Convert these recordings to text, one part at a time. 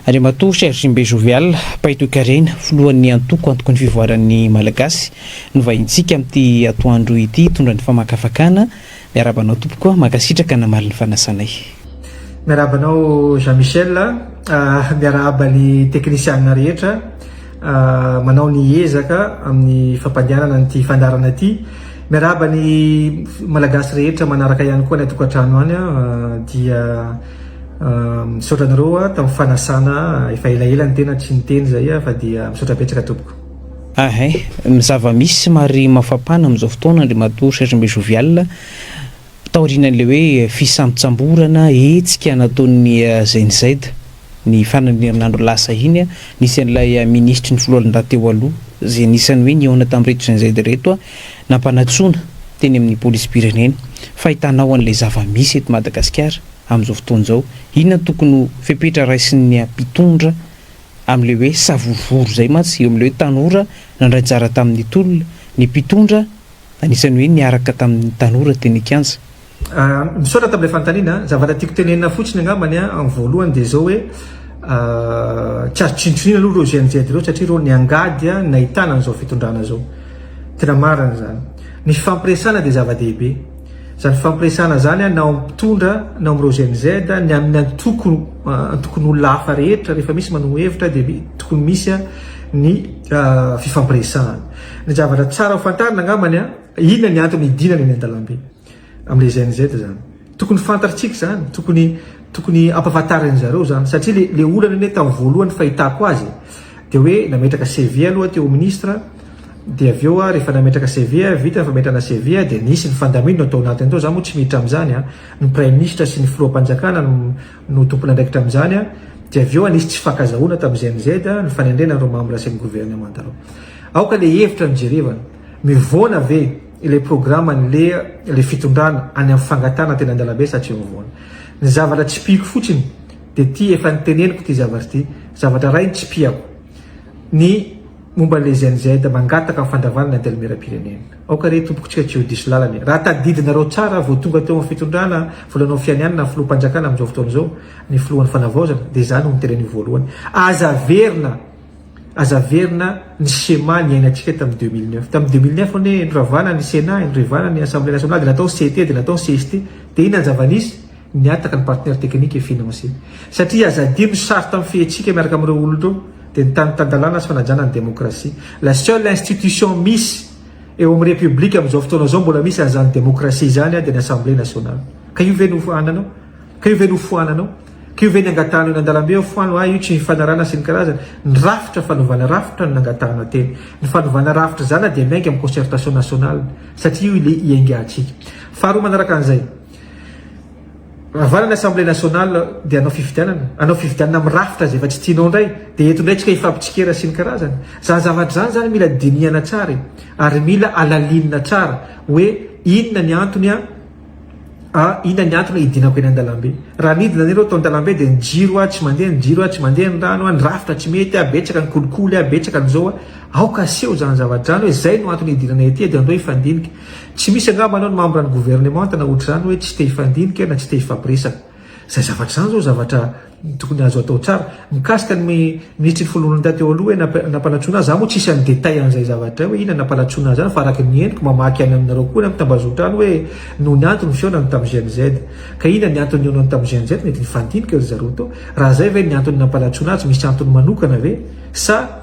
Andriamatoa Serge Mbe Jovial, mpahay toekarena, filohan'ny antoko Antokon'ny Fivoaran'ny Malagasy, no vahintsika amin'ity atoandro ity hitondra ny famakafakana. Miarahaba anao tompoko, mankasitraka namaly ny fanasanay. Miarahaba anao Jean Michel, miarahaba ny teknisianina rehetra manao ny ezaka amin'ny fampandehanana an'ity fandaharana ity. Miarahaba ny Malagasy rehetra manaraka ihany koa any an-tokantrano any dia Misaotra anareo tamin'ny fanasana efa elaela ny tena tsy niteny zay fa dia misaotra betsaka tompoko. Ahay, ny zava-misy somary mafapana amin'izao fotoana Andriamatoa Serge Jovial, taorianan'ilay hoe fisambotsamborana hetsika nataon'ny GenZ ny faran'ny herinandro lasa iny, nisy an'ilay minisitry ny foloalindahy teo aloha izay anisan'ny hoe nihaona tamin'ireto GenZ ireto nampanantsoina teny amin'ny polisim-pirenena. Fahitanao an'ilay zava-misy eto Madagasikara? amin'izao fotoana izao? Inona no tokony ho fepetra raisin'ny mpitondra amin'ilay hoe savorovoro izay mantsy eo amin'ilay hoe tanora nandray anjara tamin'ny tolona, ny mpitondra anisan'ny hoe niaraka tamin'ny tanora teny an-kianja? Misaotra tamin'ilay fanontaniana. Zavatra tiako tenenina fotsiny angambany amin'ny voalohany dia izao hoe tsy azo tsinontsinoina aloha ireo GNZ ireo satria ireo niangady nahitana an'izao fitondrana izao. Tena marina izany. Ny fifampiresahana dia zava-dehibe. Izany fifampiresahana izany na ao amin'ny mpitondra na ao amin'ireo GNZ, ny amin'ny antoko antokon'olona hafa rehetra, rehefa misy manoho hevitra dia tokony misy ny fifampiresahana. Ny zavatra tsara ho fantarina angambany, inona ny antony hidinana eny an-dalambe amin'ilay GNZ izany. Tokony fantatritsika izany, tokony tokony ampahafantarin'ny zareo izany satria le le olana anie tamin'ny voalohany fahitako azy dia hoe nametraka CV aloha teo ministre dia avy eo rehefa nametraka CV vita ny fametrahana CV dia nisy ny fandaminana tao anatiny tao, za moa tsy miditra amin'izany an, ny praiminisitra sy ny filoham-panjakana no no tompon'andraikitra amin'izany an, dia avy eo nisy tsy fankazahoana tamin'ny GNZ ny fanendrena ireo membre sy ny gouvernemanta ireo. Aoka le hevitra no jerevana, mivoana ve ilay programa an'le le fitondrana any amin'ny fangatahana teny an-dalambe sa tsy mivoana? Ny zavatra tsipihiko fotsiny dia ity efa niteneniko ity zavatra ity, zavatra iray no tsipihako, ny momba an'ilay GNZ mangataka ny fandravana ny Antenimierampirenena. Aoka re tompoko tsika tsy ho diso lalana e. Raha tadidinareo tsara vao tonga teo amin'ny fitondrana, vao nanao fianianana ny filoham-panjakana amin'izao fotoana izao, ny filohan'ny fanavaozana, dia izaho no nitenen'io voalohany. Aza averina, aza averina ny schéma niainantsika tamin'ny 2009. Tamin'ny 2009 anie noravana ny Sénat, norevana ny Assemblée nationale, dia natao ny CT, dia natao ny CST. Dia inona ny zava-nisy? Nihataka ny partenaire technique et financier. Satria aza adino ny charte mifehy antsika miaraka amin'ireo olona ireo dia ny tany tan-dalàna sy fanajana ny demokrasia. La seule institution misy eo amin'ny république amin'izao fotoana izao mbola misy an'izany demokrasia izany dia ny assemblée nationale. Ka io ve no hananao? Ka io ve no foananao? Ka io ve ny angatahanao eny an-dalambe eo foano ah io tsy nifanarahana sy ny karazany. Ny rafitra fanovana rafitra no nangatahana teny. Ny fanovana rafitra izany dia miainga amin'ny concertation nationale satria io ilay iaingantsika. Faharoa manaraka an'izay. Ravana ny assemblée nationale dia hanao fifidianana, hanao fifidianana amin'ny rafitra izay efa tsy tianao indray, dia eto indray tsika hifampitsikera sy ny karazany. Izany zavatra izany izany mila dinihana tsara e, ary mila alalinina tsara hoe inona ny antony a, a inona ny antony hidinako eny an-dalambe. Raha nidina anie ireo tao an-dalambe dia ny jiro a tsy mandeha, ny jiro a tsy mandeha, ny rano a, ny rafitra tsy mety a, betsaka ny kolikoly a, betsaka ny izao a. Aoka aseho izany zavatra izany hoe izay no antony hidirana ety dia andao hifandinika. Tsy misy angamba anao ny membre ny gouvernemanta na ohatr'izany hoe tsy te hifandinika na tsy te hifampiresaka. Izay zavatra izany izao zavatra tokony azo atao tsara. Mikasika ny minisitry ny foloalindahy teo aloha hoe nampanantsoina azy, za moa tsisy any détail an'izay zavatra izay hoe inona nampanantsoina azy any fa araka ny henoko mamaky any aminareo koa any amin'ny tambazotra any hoe noho ny antony fihaonany tamin'ny GNZ. Ka inona ny antony nihaonany tamin'ny GNZ mety nifandinika ry zareo teo. Raha izay ve ny antony nampanantsoina azy misy antony manokana ve sa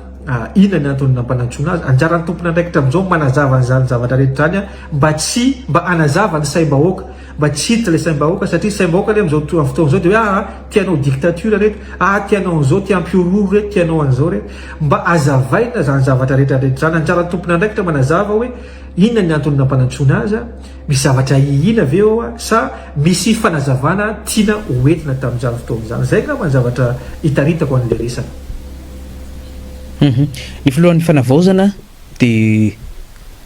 Inona ny antony nampanantsoina azy? Anjaran'ny tompon'andraikitra amin'izao ny manazava an'izany zavatra rehetra izany mba tsy mba hanazava ny saim-bahoaka, mba tsy hiditra ilay saim-bahoaka satria saim-bahoaka anie amin'izao fotoana izao dia hoe aa te hanao dictature reto, aa te hanao an'izao, te hampihorohoro reto, te hanao an'izao reto. Mba hazavaina izany zavatra rehetra rehetra izany. Anjaran'ny tompon'andraikitra manazava hoe inona ny antony nampanantsoina azy, misy zavatra ahiahiana ve ao sa misy fanazavana tiana hoentina tamin'izany fotoana izany. Izay angamba ny zavatra itaritako an'ilay resaka. Ny filohan'ny fanavaozana dia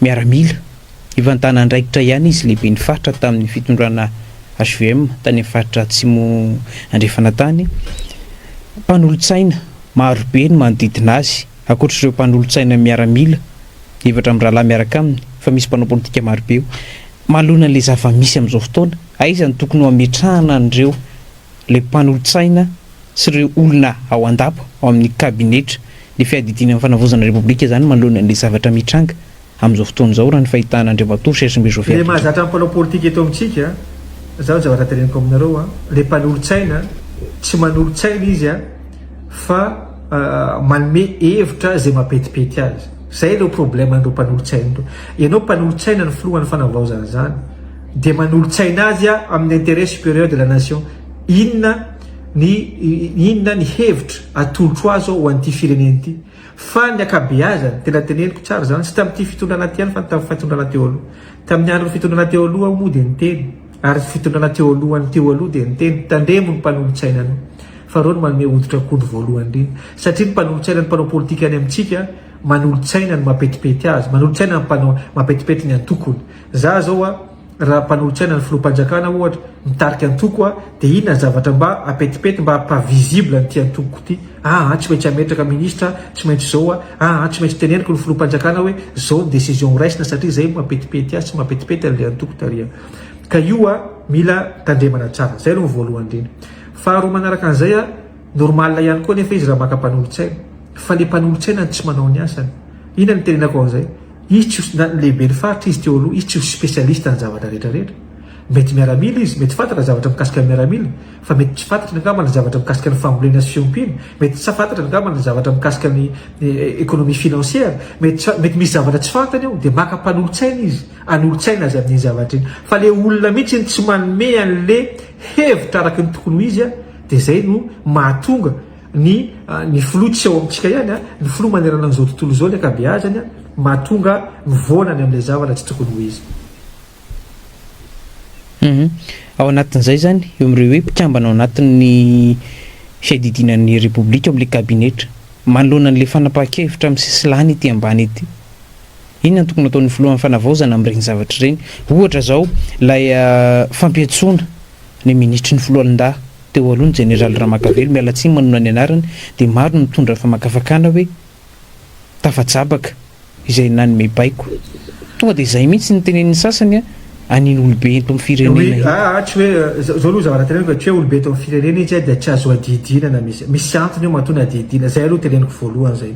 miaramila. Efa nitana andraikitra ihany izy lehiben'ny faritra tamin'ny fitondrana hvm tany amin'ny faritra Atsimo Andrefana tany. Mpanolotsaina marobe no manodidina azy, ankoatra ireo mpanolotsaina miaramila efatra mirahalahy miaraka aminy fa misy mpanao politika marobe eo. Manoloana an'ilay zava-misy amin'izao fotoana, aiza no tokony ho ametrahana an'ireo ilay mpanolotsaina? sy ireo olona ao an-dapa ao amin'ny kabinetra ny fiadidiana ny fanavaozana ny Repoblika izany manoloana an'ilay zavatra mitranga amin'izao fotoana izao raha ny fahitana Andriamatoa Cherchimbe Jovial Le indrindra. mahazatra ny mpanao politika eto amintsika, zao ny zavatra teneniko aminareo an, le mpanolotsaina tsy manolotsaina izy an fa manome hevitra zay mampetipety azy. Zay ireo problème an'ireo mpanolotsaina ireo. Ianao mpanolotsaina ny filohan'ny fanavaozana zany dia manolotsaina azy amin'ny intérêt supérieur de la nation. Inona ny inona ny hevitra atolotro azy ho an'ity firenena ity. Fa ny ankabeazany, tena teneniko tsara izany, tsy tamin'ity fitondrana ity ihany fa ny tamin'ny fitondrana teo aloha. Tamin'ny andron'ny fitondrana teo aloha aho moa dia niteny, ary ny fitondrana teo alohan'ny teo aloha dia niteny, tandremo ny mpanolotsainanao, fa ireo no manome hoditra akondro voalohany indrindra. Satria ny mpanolotsaina ny mpanao politika any amintsika, manolotsaina ny mampetipety azy, manolotsaina ny mpanao, mampetipety ny antokony. Za zao a, Raha mpanolotsaina ny filoham-panjakana ohatra, mitarika antoko aho, dia inona ny zavatra mba apetipety mba hampa visible an'ity antokoko ity? Aa tsy maintsy hametraka ministra aho, tsy maintsy izao aho, aa tsy maintsy teneniko ny filoham-panjakana hoe izao ny décision horaisina satria izay no mampetipety ahy sy mampetipety an'ilay antoko tarihako. Ka io a mila tandremana tsara. Izay aloha ny voalohany indrindra. Faharoa manaraka an'izay a, normal ihany koa anefa izy raha maka mpanolotsaina. Fa ilay mpanolotsaina no tsy manao ny asany. Inona no itenenako an'izay? Izy tsy ho, na ny lehiben'ny faritra izy teo aloha, izy tsy ho spécialiste ny zavatra rehetra rehetra. Mety miaramila izy, mety fantatra ny zavatra mikasika ny miaramila, fa mety tsy fantatrany angamba ny zavatra mikasika ny fambolena sy fiompiana, mety tsy fantatrany angamba ny zavatra mikasika ny économie financière, mety tsy, mety misy zavatra tsy fantany ao, dia maka mpanolotsaina izy, hanolotsaina azy amin'iny zavatra iny. Fa le olona mihitsy no tsy manome an'le hevitra araka ny tokony ho izy, dia izay no mahatonga Ny ny filoha tsy ao amintsika ihany an, ny filoha manerana an'izao tontolo izao ny ankabeazany an, mahatonga mivoana any amin'ilay zavatra tsy tokony ho izy. Hum. Ao anatin'izay izany, eo amin'ireo hoe mpikambana ao anatin'ny fiadidiana ny Repoblika ao amin'ilay kabinetra, manoloana an'ilay fanapahan-kevitra misesilany ety ambany ety, inona no tokony hataon'ny filohan'ny fanavaozana amin'ireny zavatra ireny? Ohatra izao, ilay fampiantsoana ny minisitry ny foloalindahy teo aloha ny jeneraly Ramakavelo, miala tsiny manonona ny anarany, dia maro no mitondra famakafakana hoe tafajabaka izay nanome baiko. Tonga dia izay mihitsy no tenenin'ny sasany an'iny olobe eto amin'ny firenena Oui, iny. aa tsy hoe, zao aloha zavatra teneniko e, tsy hoe olobe eto amin'ny firenena izy dia tsy azo adidiana na misy, misy antony io matoa nadidiana, zay aloha teneniko voalohany zay.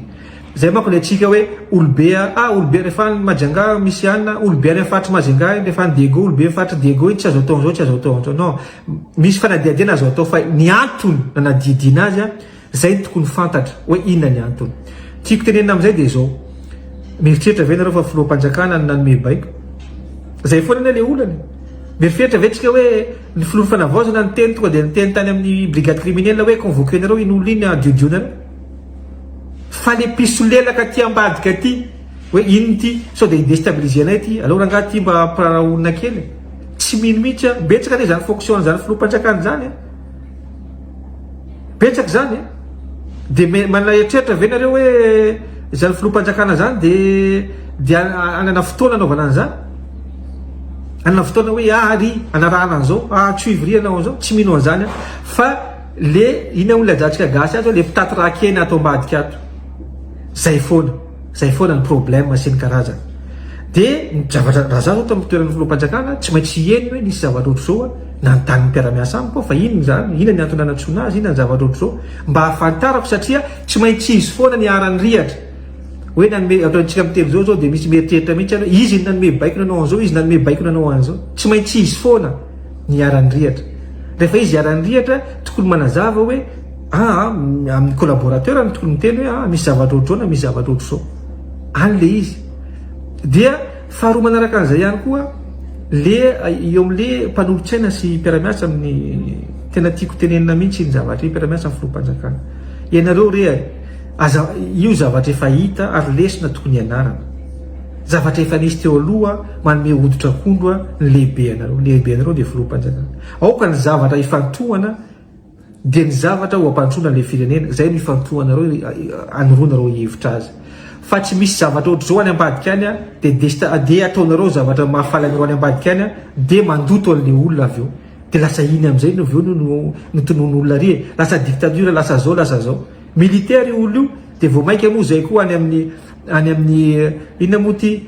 Zay manko le antsika hoe olobe a, ah olobe rehefa any Majunga misy anona, olobe any amin'ny faritry Majunga iny, rehefa any Diego olobe amin'ny faritry Diego iny tsy azo atao an'izao tsy azo atao an'izao, non, misy fanadihadiana azo atao fa ny antony nanadihadiana azy a, zay no tokony fantatra hoe inona ny antony. Tiako tenenina amin'izay dia izao, mieritreritra ve nareo fa filoham-panjakana no nanome baiko? Zay foana anie le olana e! Mieritreritra ve tsika hoe ny filoha fanavaozana niteny tonga dia niteny tany amin'ny brigade criminelle hoe convoquer-nareo iny olona iny hadiodionareo? Fa le mpisolelaka aty ambadika aty hoe inona ity sao dia hi-destabiliser anay ity, aleo rangahy ity mba hampiraharaha olona kely e. Tsy mino mihitsy aho. Betsaka anie izany fonction an'izany filoham-panjakana izany e. Betsaka izany e. Dia manana eritreritra ve nareo hoe izany filoham-panjakana izany dia dia hanana fotoana hanaovana an'izany? Hanana fotoana hoe ah ry hanarahana an'izao, ah tsy ho ry hanao an'izao? Tsy mino an'izany aho. Fa Le inona moa lazatsika gasy ato le mpitaty ra-kena ato ambadika ato. Zay foana. Zay foana ny problème sy ny karazany. De ny zavatra raha za zao tamin'ny toeran'ny filoham-panjakana tsy maintsy hieny hoe nisy zavatra ohatr'izao a, nanontany ny mpiara-miasa amiko aho fa inona izany, inona ny antony nanantsoana azy, inona ny zavatra ohatr'izao mba hahafantarako satria tsy maintsy izy foana niharan'ny rihatra. Hoe nanome, ataontsika miteny izao zao dia misy mieritreritra mihitsy any hoe izy no nanome baiko nanao an'izao, izy nanome baiko nanao an'izao. Tsy maintsy izy foana niharan'ny rihatra. Rehefa izy iharan'ny rihatra, tokony manazava hoe aa amin'ny collaborateur no tokony miteny hoe aa misy zavatra ohatr'izao na misy zavatra ohatr'izao. Any le izy. Dia faharoa manaraka an'izay ihany koa, le eo amin'le mpanolotsaina sy mpiara-miasa amin'ny tena tiako tenenina mihitsy iny zavatra iny, mpiara-miasa amin'ny filoham-panjakana. Ianareo re aza io zavatra efa hita ary lesona tokony hianarana. Zavatra efa nisy teo aloha manome hoditra akondro ny lehibe anareo. Ny lehibe anareo dia filoham-panjakana. Aoka ny zavatra ifantohana dia ny zavatra ho ampandrosoana ilay firenena. Izay no ifantohanareo anoroanareo hevitra azy. Fa tsy misy zavatra ohatr'izao any ambadika any dia desta dia ataonareo zavatra mahafaly anareo any ambadika any dia mandoto an'ilay olona avy eo. Dia lasa iny amin'izay no avy eo no no tonon'olona ary e. Lasa dictature, lasa zao, lasa zao. Militaire io olona io dia vao mainka moa izay koa any amin'ny any amin'ny inona moa ity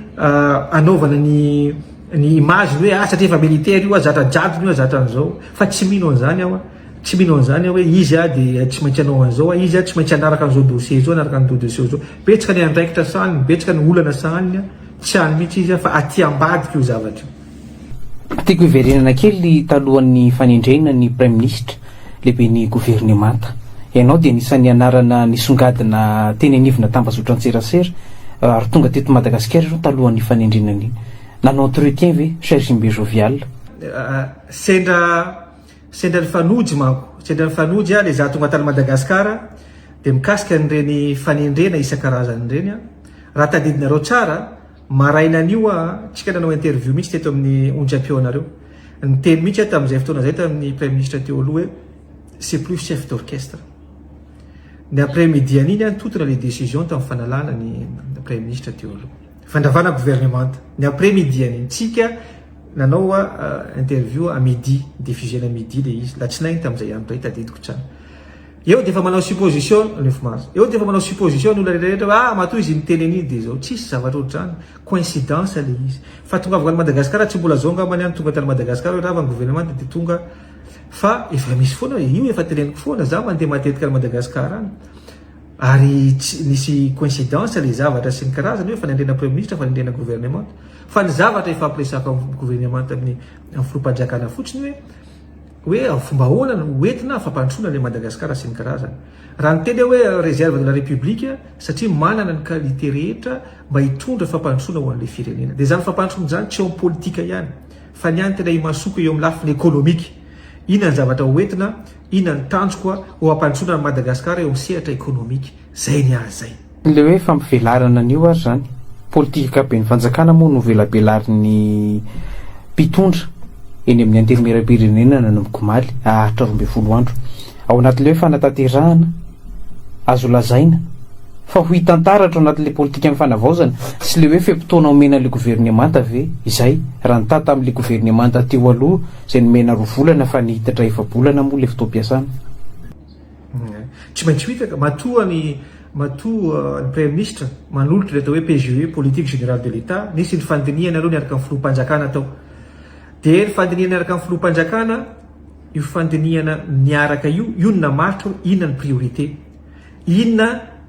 anaovana ny ny image ny hoe ah satria efa militaire io ah zatra jadona io ah zatra an'izao fa tsy mino an'izany aho ah. Tsy mino an'izany aho hoe izy ah dia tsy maintsy hanao an'izao ah, izy ah tsy maintsy hanaraka an'izao dossier izao, hanaraka an'izao dossier izao. Betsaka ny andraikitra sahaniny, betsaka ny olana sahaniny, tsy any mihitsy izy fa aty ambadika io zavatra io. Tiako hiverenana kely talohan'ny fanendrena ny Praiminisitra, lehiben'ny governemanta. Ianao dia anisan'ny anarana nisongadina teny anivona tambazotran-tserasera ary tonga teto Madagasikara ianao talohan'ny fanendrena ny. Nanao entretien ve Serge Imbe Jovial? Sendra sendra nifanojy manko, sendra nifanojy aho le za tonga tany Madagascar dia mikasika an'ireny fanendrena isan-karazany ireny aho. Raha tadidinareo tsara, maraina an'io aho, tsika nanao interview mihitsy teto amin'ny onjam-peo anareo. Niteny mihitsy aho tamin'izay fotoana izay tamin'ny Praiminisitra teo aloha hoe c'est plus chef d'orchestre. Ny après midi an'iny aho nitotona le décision tamin'ny fanalana ny Praiminisitra teo aloha. Fandravana gouvernemanta. Ny après midi an'iny tsika nanao interview à midi, diffuser-na midi le izy, latsinainy tamin'izay andro izay tadidiko tsara. Eo dia efa manao supposition, neuf mars, eo dia efa manao supposition ny olona rehetra rehetra hoe ah matoa izy niteny an'iny dia izao. Tsisy zavatra ohatr'izany, coïncidence le izy. Fa tongavako any Madagasikara tsy mbola zao angambany aho no tonga tany Madagasikara hoe rava ny gouvernement dia tonga fa efa misy foana, io efa teneniko foana, za mandeha matetika any Madagasikara any. Ary tsy nisy coïncidence le zavatra sy ny karazany hoe fanendrena premier ministre, fanendrena gouvernement. Fa ny zavatra ifampiresahako amin'ny gouvernement amin'ny filoham-panjakana fotsiny hoe hoe fomba ahoana no ho entina fampandrosoana an'i Madagasikara sy ny karazany. Raha niteny aho hoe réserve de la république satria manana ny qualité rehetra mba hitondra fampandrosoana ho an'ilay firenena. Dia izany fampandrosoana izany tsy eo amin'ny politika ihany fa ny any tena imasoako eo amin'ny lafiny économique. Inona ny zavatra ho entina, inona ny tanjoko ho hampandrosoana an'i Madagasikara eo amin'ny sehatra économique. Zay ny ahy zay. Ilay hoe fampivelarana an'io ary izany, politika ankapoben'ny fanjakana moa no velabelarin'ny mpitondra eny amin'ny antenimierampirenena nanomboka omaly, haharitra 12 andro. Ao anatin'ilay hoe fanatanterahana, azo lazaina fa ho hita an-taratra ao anatin'ilay politikan'ny fanavaozana sy ilay hoe fe-potoana omena ilay governemanta ve izay, raha nitaha tamin'ilay governemanta teo aloha izay nomena roa volana fa nihitatra efa-bolana moa ilay fotoam-piasana. Tsy maintsy ho hita ka, matoa ny matoa ny Praiminisitra manolotra ilay atao hoe PGE, Politique Générale de l'Etat, nisy ny fandinihana aloha niaraka amin'ny Filoham-panjakana tao. Dia ny fandinihana niaraka amin'ny Filoham-panjakana, io fandinihana niaraka io, io no namaritra hoe inona ny priorité, inona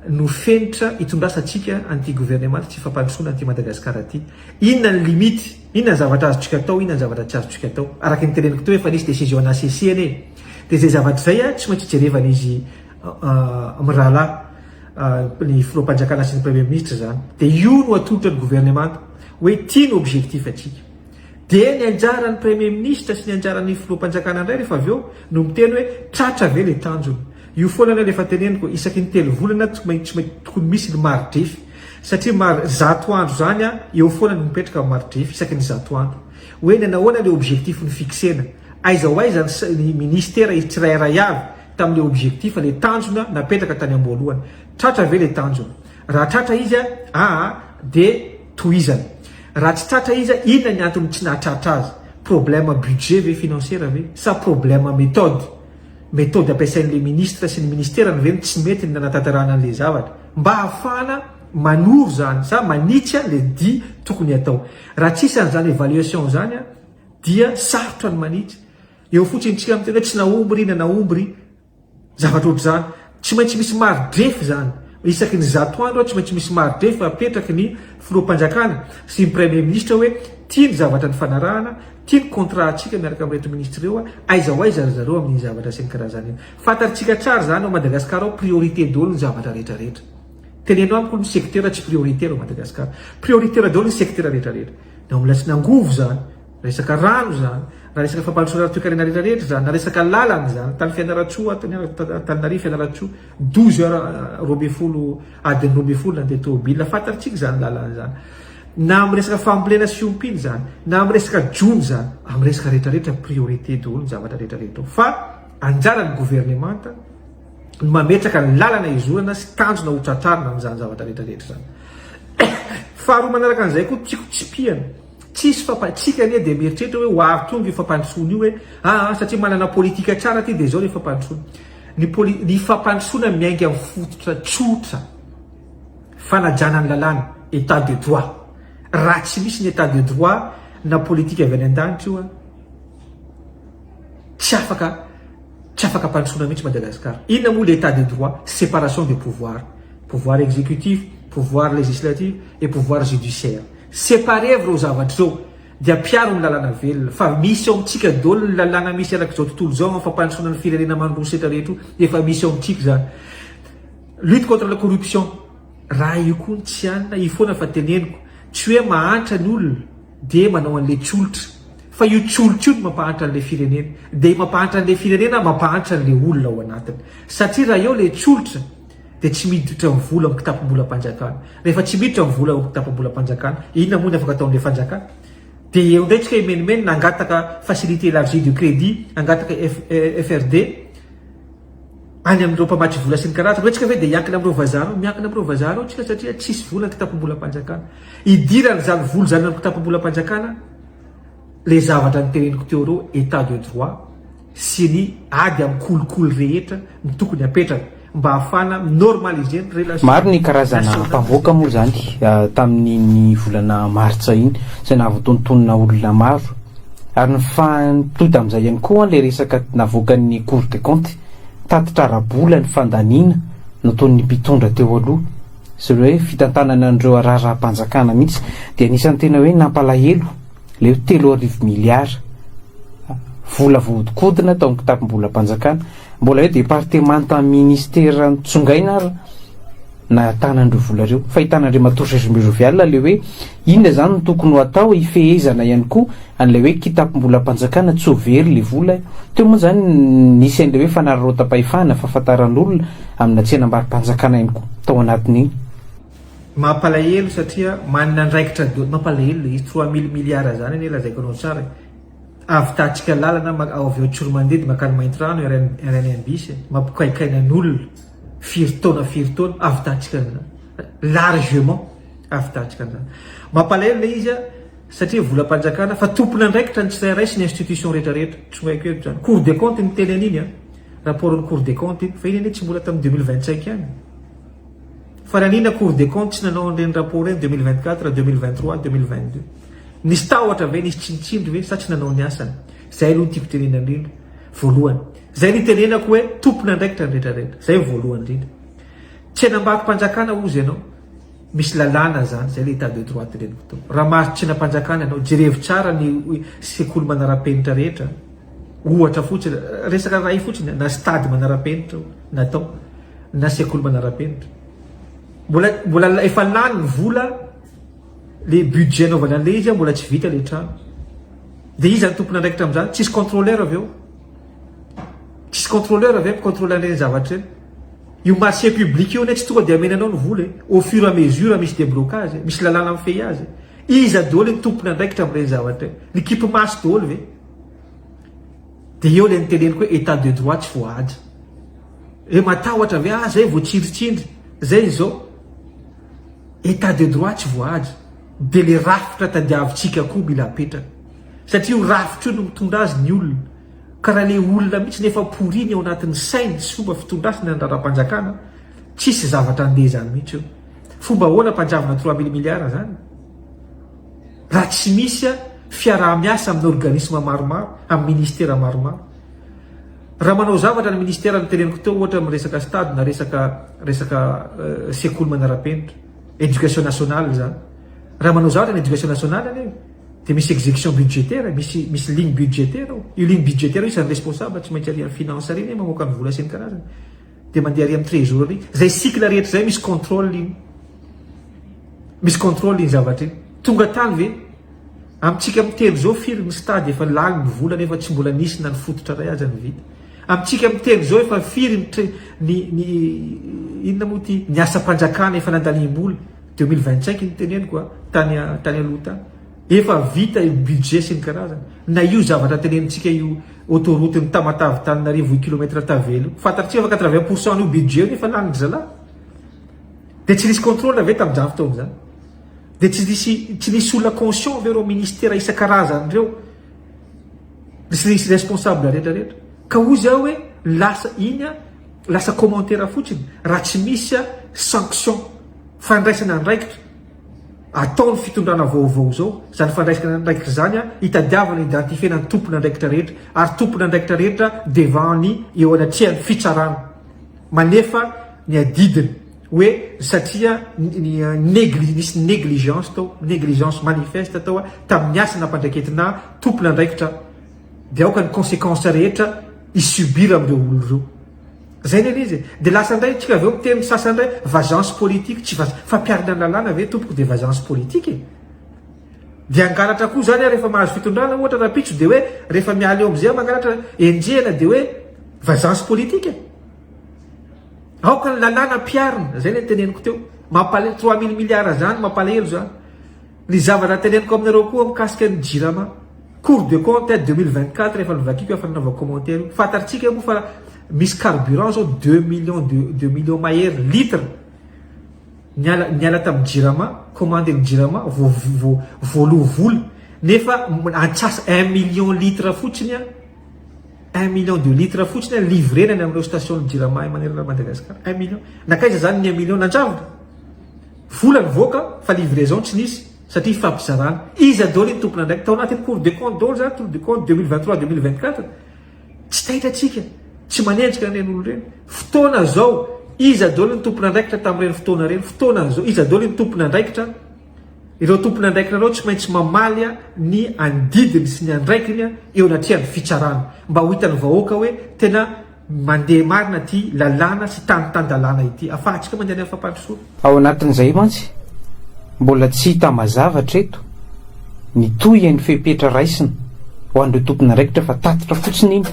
no fenitra hitondrasantsika an'ity governemanta sy fampandrosoana an'ity Madagasikara ity, inona ny limite, inona ny zavatra azontsika atao, inona ny zavatra tsy azontsika atao. Araka ny teneniko teo efa nisy décision HCC anie e. Dia izay zavatra izay tsy maintsy jerevan'izy mirahalahy, ny filoham-panjakana sy ny premier ministre izany. Dia io no atolotra ny governemanta hoe ity no objectif antsika. Dia ny anjaran'ny premier ministre sy ny anjaran'ny filoham-panjakana indray rehefa avy eo no miteny hoe tratra ve ilay tanjona. Io foana anie ilay efa teneniko, isaky ny telo volana tsy maintsy tokony misy ny mari-drefy. Satria mari, zato andro izany eo foana no mipetraka ny mari-drefy isaky ny zato andro. Hoe nanahoana ilay objectif nofixena. Aiza ho aiza ny ministera tsirairay avy tamin'ilay objectif, ilay tanjona napetraka tany am-boalohany. Tratra ve ilay tanjona? Raha tratra izy aa dia tohizana. Raha tsy tratra izy, inona ny antony tsy nahatratra azy? Problème budget ve, financière ve? Sa problème méthode? Méthode ampiasain'ilay ministre sy ny ministerany ve no tsy mety ny nanatanterahana an'ilay zavatra? Mba ahafahana manoro izany sa manitsy ilay dia tokony hatao. Raha tsisy an'izany évaluation izany dia sarotra ny manitsy. Eo fotsiny tsika miteny hoe tsy nahomby ry na nahomby ry, zavatra ohatr'izany. Tsy maintsy misy mari-drefy izany. Isaky ny zato andro tsy maintsy misy mari-drefy apetraky ny filoham-panjakana sy ny premier ministre hoe ity ny zavatra nifanarahana, ity ny contrat antsika miaraka amin'ireto ministre ireo, aiza ho aiza ry zareo amin'iny zavatra sy ny karazany iny. Fantatsika tsara izany ao Madagasikara ao priorité daholo ny zavatra rehetra rehetra. Teneno amiko ny secteur tsy prioritaire ao Madagasikara. Prioritaire daholo ny secteur rehetra rehetra. Na mbola tsy nangovo izany, resaka rano izany, na resaka fampandrosoana ara-toekarena rehetra rehetra izany, na resaka lalana izany, tany Fianarantsoa, tany Antananarivo, Fianarantsoa, douze heures 12, adiny 12 nandeha tômôbila, fantatsika izany lalana izany. Na amin'ny resaka fambolena sy fiompiana izany, na amin'ny resaka jono izany, amin'ny resaka rehetra rehetra priorité daholo ny zavatra rehetra rehetra ao. Fa anjaran'ny governemanta no mametraka ny lalana hizorana sy tanjona ho tratrarina amin'izany zavatra rehetra rehetra izany. Faharoa manaraka an'izay koa tiako tsipihana, tsisy fampa, tsika anie dia mieritreritra hoe ho avy tonga io fampandrosoana io hoe aa satria manana politika tsara aty dia izao ilay fampandrosoana. Ny poli, ny fampandrosoana miainga amin'ny fototra tsotra, fanajana ny lalàna, état de droit. Raha tsy misy ny état de droit na politika avy any an-danitra io an, tsy afaka. Tsy afaka ampandrosoana mihitsy Madagascar. Inona moa le état de droit? Séparation des pouvoirs. Pouvoir exécutif, pouvoir législatif et pouvoir judiciaire. Séparer ireo zavatra ireo dia ampiaro ny lalàna velona. Fa misy ao amintsika daholo ny lalàna misy erak'izao tontolo izao amin'ny fampandrosoana ny firenena mandroso rehetra rehetra io. Efa misy ao amintsika izany. Lutte contre la corruption. Raha io koa ny tsy anona, io foana fa teneniko. Tsy hoe mahantra ny olona dia manao an'ilay tsolotra. Fa io tsolotra io no mampahantra an'ilay firenena. Dia io mampahantra an'ilay firenena mampahantra an'ilay olona ao anatiny. Satria raha eo ilay tsolotra dia tsy miditra ny vola amin'ny kitapom-bolam-panjakana. Rehefa tsy miditra ny vola ao amin'ny kitapom-bolam-panjakana, inona moa ny afaka ataon'ilay fanjakana? Dia eo indray tsika himenomenona hangataka facilité élargie de crédit, hangataka FRD any amin'ireo mpamatsy vola sy ny karazany. Hoe tsika ve dia hiankina amin'ireo vazaha ireo? Miankina amin'ireo vazaha ireo tsika satria tsisy vola ny kitapom-bolam-panjakana. Idiran'izany vola izany amin'ny kitapom-bolam-panjakana ilay zavatra noteneniko teo ireo, état de droit sy ny ady amin'ny kolikoly rehetra no tokony hapetraka mba hahafahana mi-normaliser ny relation Maro ny karazana nationale. ampamoaka moa izany tamin'iny volana martsa iny izay nahavoatonontonona olona maro ary nifantohy tamin'izay ihany koa ilay resaka navoakan'ny Cour des comptes, tatitra ara-bola ny fandaniana nataon'ny mpitondra teo aloha sy ny hoe fitantanana an'ireo raharaham-panjakana mihitsy dia anisan'ny tena hoe nampalahelo ilay hoe 3000 miliara vola voahodinkodina tao amin'ny kitapom-bolam-panjakana. Mbola hoe departemanta ministera nitsongaina ary nahatana an'ireo vola ireo. Fahitana Andriamatoa Serge Jovial ilay hoe inona izany no tokony ho atao hifehezana ihany koa an'ilay hoe kitapom-bolam-panjakana tsy ho very ilay vola. Teo moa izany nisy an'ilay hoe fanararaotam-pahefana, fahafantaran'olona amina tsenam-barom-panjakana ihany koa tao anatin'iny. Mampalahelo satria manana andraikitra daholo, mampalahelo ilay izy, 3000 milliards zany anie lazaiko anao tsara e, ahavitatsika lalana avy ao Tsiromandidy mankany Maintirano, RN bis e, mampikaikaina ny olona firy taona firy taona, ahavitatsika an'izany, largement ahavitatsika an'izany. Mampalahelo ilay izy satria volam-panjakana fa tompon'andraikitra ny tsirairay sy ny institution rehetra rehetra, tsy haiko eto zany, cour des comptes niteny an'iny an, rapport ny cour des comptes iny, fa iny anie tsy mbola tamin'ny 2025 ihany. Fa nanina cour des comptes tsy nanao an'ireny rapport ireny 2024, 2023, 2022? Nisy tahotra ve, nisy tsinitsindry ve sa tsy nanao ny asany? Zay aloha no tiako tenenina indrindra voalohany. Zay no itenenako hoe tompon'andraikitra ny rehetra rehetra. Zay no voalohany indrindra. Tsenam-barom-panjakana hozy ianao, misy lalàna zany, zay le état de droit teneniko teo. Raha mahazo tsenam-panjakana ianao, jerevo tsara ny sekoly manara-penitra rehetra, ohatra fotsiny, resaka iray fotsiny, na stade manara-penitra natao. na sekoly manara-penitra. Mbola mbola efa lany ny vola le budget anaovana an'le izy mbola tsy vita le trano. Dia iza no tompon'andraikitra amin'izany? Tsisy contrôleur avy eo. Tsisy contrôleur avy eo mi-contrôler an'ireny zavatra ireny. Io marché public io anie tsy tonga dia amena anao ny vola e. Au fur et à mesure misy déblocage, misy lalàna mifehy azy. Iza daholo ny tompon'andraikitra amin'ireny zavatra ireny? Ny kipi maso daholo ve? Dia eo ilay niteneniko hoe état de droit tsy voahaja. Hoe matahotra ve ah zay vao tsindritsindry zay izao. État de droit tsy voahaja. Dia le rafitra tadiavintsika koa mila apetraka. Satria io rafitra io no mitondra azy ny olona. Ka raha le olona mihitsy nefa pourri ny ao anatin'ny sainy sy fomba fitondrasany ny raharaham-panjakana, tsisy zavatra andeha izany mihitsy eo. Fomba ahoana ampanjavona 3000 milliards zany? Raha tsy misy fiaraha-miasa amin'ny organisme maromaro, amin'ny ministera maromaro. Raha manao zavatra ny ministera noteneniko teo ohatra amin'ny resaka stade na resaka resaka sekoly manara-penitra, éducation nationale izany. Raha manao zavatra ny éducation nationale anie dia misy exécution budgétaire, misy misy ligne budgétaire ao. Io ligne budgétaire io isan'ny responsable tsy maintsy ary amin'ny finance ary anie mamoaka ny vola sy ny karazany. Dia mandeha ary amin'ny trésor ary. Izay cycle rehetra izay misy contrôle iny. Misy contrôle iny zavatra iny. Tonga tany ve? Amintsika miteny izao firy ny stade efa lany ny vola nefa tsy mbola nisy na ny fototra iray aza no vita. Amintsika miteny izao efa firy ny tre ny ny inona moa ity ny asam-panjakana efa nandaniam-bola 2025 no teneniko a tany tany aloha tany. Efa vita io budget sy ny karazany. Na io zavatra tenenintsika io autoroute ny Tamatave Tananarivo huit kilomètre tavela io. Fantatritsika fa 80 pour cent an'io budget io nefa lanin-dry zalahy. Dia tsy nisy contrôle ve tamin'izany fotoana izany? Dia tsy nisy tsy nisy olona conscient ve ireo ministera isan-karazany ireo? Sy nisy responsable rehetra rehetra. Ka hozy aho hoe lasa iny a lasa commentaire fotsiny raha tsy misy a sanction fandraisana andraikitra. Ataon'ny fitondrana vaovao izao izany fandraisana andraikitra izany hitadiavana identifier-na ny tompon'andraikitra rehetra ary tompon'andraikitra rehetra devant ny eo anatrehan'ny fitsarana manefa ny adidiny hoe satria ny negli nisy negligence tao negligence manifeste tao tamin'ny asa nampandraiketina tompon'andraikitra dia aoka ny consequence rehetra hi-subir amin'ireo olona ireo. Zay anie le izy e! De lasa ndray tsika avy eo miteny ny sasany ndray vagence politique, tsy vage, fampiharina ny lalàna ve tompoko de vagence politique e? De hangalatra koa zany aho rehefa mahazo fitondrana ohatra rahampitso de hoe rehefa miala eo amizay aho mangalatra enjehina de hoe vagence politique e? Aoka ny lalàna ampiharina, zay le teneniko teo, mampalahelo, 3000 milliards zany mampalahelo zany. Ny zavatra teneniko aminareo koa mikasika ny jirama, cour de compte 2024 efa novakiko efa nanaovako commentaire io, fantatritsika moa fa misy carburant zao deux millions de deux millions mahery litre niala niala tamin'ny jirama, commande ny jirama vao vao voaloa vola nefa antsasa un million litre fotsiny an, un million de litre fotsiny an livrena any amin'ireo station ny jirama manerana an'i Madagascar, un million, nankaiza zany ny un million nanjavona? Vola nivoaka fa livraison tsy nisy satria fifampizarana. Iza daholo iny tompon'andraikitra? Tao anatin'ny cours des comptes daholo zany, tour du compte 2023 2024. Tsy taitra tsika, tsy manenjika an'ireny olona ireny. Fotoana zao, iza daholo ny tompon'andraikitra tamin'ireny fotoana ireny? Fotoana zao, iza daholo ny tompon'andraikitra? Ireo tompon'andraikitra ireo tsy maintsy mamaly ny andidiny sy ny andraikiny eo anatrehan'ny fitsarana mba ho hitan'ny vahoaka hoe tena Mandeha marina ity lalàna sy tany tan-dalàna ity. Afahantsika mandeha any amin'ny fampandrosoana. Ao anatin'izay mantsy, mbola tsy hita mazava hatreto ny tohin'ny fepetra raisina ho an'ireo tompon'andraikitra fa tatitra fotsiny iny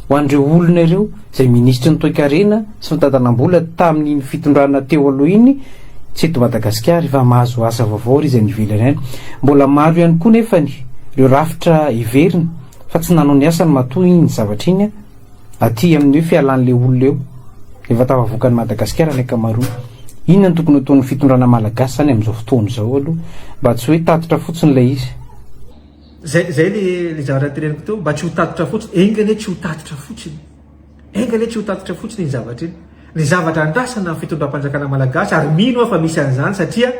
ho an'ireo olona ireo izay minisitry ny toekarena sy fitantanam-bola tamin'iny fitondrana teo aloha iny tsy eto Madagasikara efa mahazo asa vaovao ary izy any ivelany any. Mbola maro ihany koa nefany ireo rafitra heverina fa tsy nanao ny asany matoa iny zavatra iny Aty amin'ny hoe fialan'ilay olona eo, efa tafavoaka an'i Madagasikara ny ankamaroany. Inona no tokony hataon'ny fitondrana malagasy izany amin'izao fotoana izao aloha mba tsy hoe tatitra fotsiny ilay izy? Zay zay le le zavatra teneniko teo, mba tsy ho tatitra fotsiny, enga anie tsy ho tatitra fotsiny, enga anie tsy ho tatitra fotsiny iny zavatra iny. Ny zavatra andrasana amin'ny fitondram-panjakana malagasy, ary mino aho fa misy an'izany satria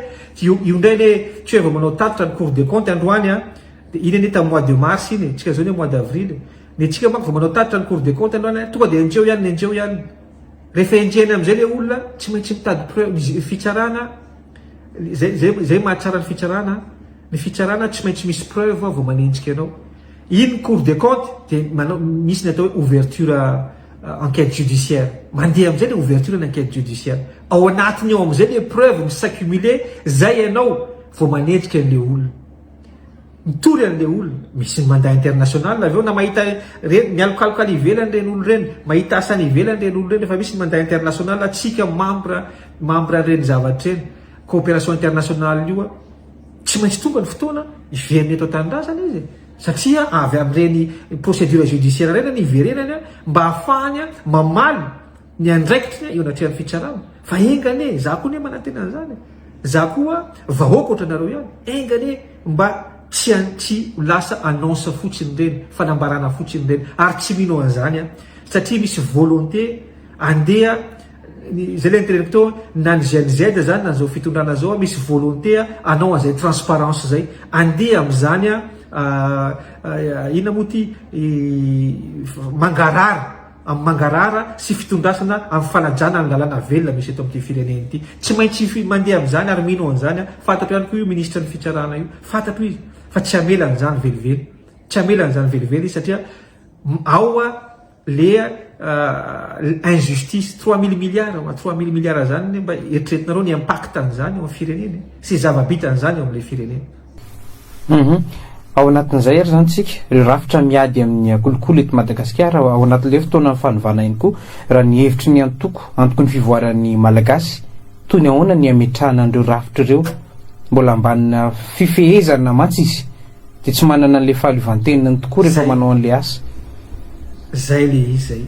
io io indray anie tsy hoe vao manao tatitra ny cour des comptes androany an, dia iny anie tamin'ny mois de mars iny e, tsika zao anie mois d'avril e. Ny antsika manko vao manao tatitra ny cour des comptes aloha any, tonga dia enjeho ihany, enjeho ihany. Rehefa enjehina amin'izay ilay olona, tsy maintsy mitady preuve, ny fitsarana, izay izay izay mahatsara ny fitsarana, ny fitsarana tsy maintsy misy preuve vao manenjika anao. Iny ny cour des comptes dia manao misy ny atao hoe ouverture enquête judiciaire. Mandeha amin'izay ilay ouverture ny enquête judiciaire. Ao anatiny ao amin'izay ilay preuve mi-s'accumuler, izay ianao vao manenjika an'ilay olona. Mitory an'ilay olona. Misy ny mandat international avy eo na mahita ireny mialokaloka any ivelany ireny olona ireny, mahita asa any ivelany ireny olona ireny, efa misy ny mandat international antsika membre membre an'ireny zavatra ireny, coopération internationale io tsy maintsy tonga ny fotoana hiverina eto an-tanindrazana izy e, satria avy amin'ireny procédure judiciaire ireny no hiverenany mba hahafahany mamaly ny andraikitry eo anatrehan'ny fitsarana fa enga anie za koa anie manantena an'izany e za koa vahoaka ohatranareo ihany enga anie mba tsy tsy lasa annonce fotsiny ireny fanambarana fotsiny ireny ary tsy mino an'izany aho satria misy volonté andeha zay le niteneniko teo na ny GNZ zany na zao fitondrana zao misy volonté anao an'izay transparence zay andeha amin'izany inona moa ty mangarara amin'ny mangarahara sy fitondrasana amin'ny fanajana ny lalàna velona misy eto amin'ity firenena ity. Tsy maintsy mandeha amin'izany ary mino an'izany aho. Fantatro ihany koa io minisitry ny fitsarana io. Fantatro izy fa tsy hamela an'izany velively. Tsy hamela an'izany velively izy satria ao le injustice. 3000 milliards, 3000 milliards zany mba eritreretinareo ny impact an'izany eo amin'ny firenena e. Sy zava-bitan'izany eo amin'ilay firenena. Hum. Ao anatin'izay ary izany tsika, ireo rafitra miady amin'ny kolikoly eto Madagasikara, ao anatin'ilay fotoanan'ny fanovana ihany koa, raha ny hevitry ny antoko, antoky ny fivoaran'ny Malagasy, toy ny ahoana ny hametrahana an'ireo rafitra ireo? Mbola ambanina fifehezana mantsy izy, dia tsy manana an'ilay fahaleovantenany tokoa rehefa Zay. manao an'ilay asa. Zay le izy zay.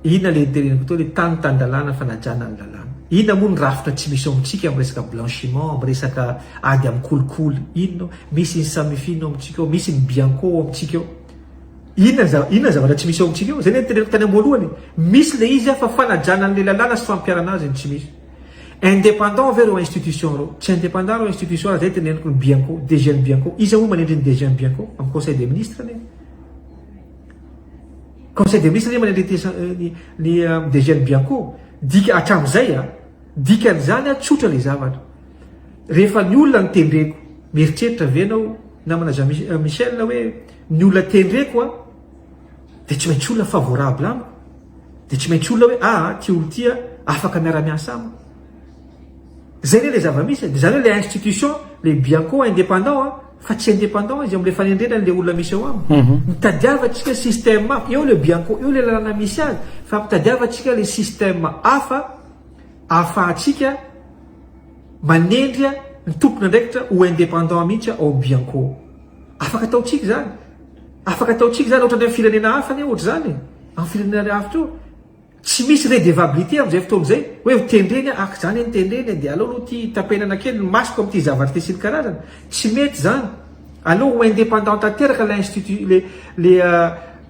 Inona le niteneniko teo le tany tan-dalàna fanajana ny lalàna. Inona moa ny rafitra tsy misy ao amintsika amin'ny resaka blanchiment, amin'ny resaka ady amin'ny kolikoly. Inona ao? Misy ny Samifin ao amintsika ao, misy ny Bianco ao amintsika ao. Inona ny zava- inona ny zavatra tsy misy ao amintsika ao? Zay le niteneniko tany am-boalohany e. Misy le izy fa fanajana an'le lalàna sy fampiharana azy no tsy misy. Indépendant ve ireo institution ireo? Tsy indépendant ireo institution raha zay teneniko ny Bianco, DG ny Bianco. Iza moa manendry ny DG ny Bianco? Amin'ny conseil des ministres anie. Conseil des ministres anie manendry ny ny DG ny Bianco. Dika hatramin'izay a, dikan'izany a tsotra le zavatra. Rehefa ny olona no tendreko, mieritreritra ve ianao namana Jean Michel hoe ny olona tendreko a dia tsy maintsy olona favorable amiko? Dia tsy maintsy olona hoe aa ty olo ty a afaka miara-miasa amiko. Zay anie le zava-misy e. Dia zany hoe le institution, le Bianco indépendant a, fa tsy indépendant izy amle fanendrena anle olona misy eo aminy. Mitadiava tsika système hafa, eo le Bianco, eo le lalàna misy azy, fa mitadiava tsika le système hafa ahafahantsika manendry ny tompon'andraikitra ho indépendant mihitsy ao Bianco. Afaka ataontsika izany. Afaka ataontsika izany ohatran'ny amin'ny firenena hafa anie ohatr'izany e. Amin'ny firenena hafa koa. Tsy misy redevabilité amin'izay fotoana izay hoe ho tendreny aho, ak izany anie tendreny e, dia aleo aloha ity tapenana kely ny masoko amin'ity zavatra ity sy ny karazany. Tsy mety izany. Aleo ho indépendant tanteraka ilay institut, le, le,